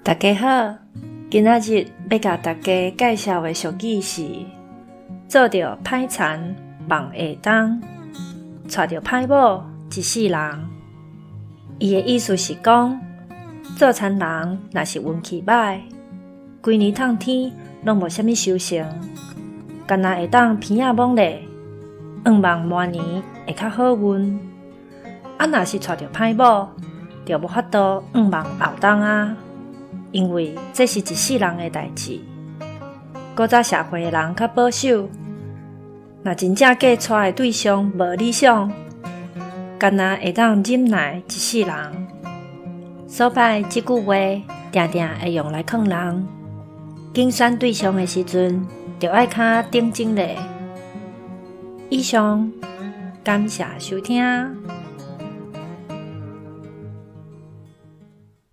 大家好，今仔日欲共大家介紹的俗語是：做著歹田望下冬，娶著歹某一世人。伊的意思是講，做田人若是運氣䆀，規年透天攏無啥物收成，干焦會當鼻仔摸咧，向望明年會較好運。啊，若是娶著歹某，就無法度向望後冬啊。因為這是一世人的代誌。古早社會的人較保守，若真正嫁娶的對象無理想，干焦會當忍耐一世人。所拜這句話，定定會用來勸人。競選對象的時陣，著愛較認真咧。以上，感謝收聽。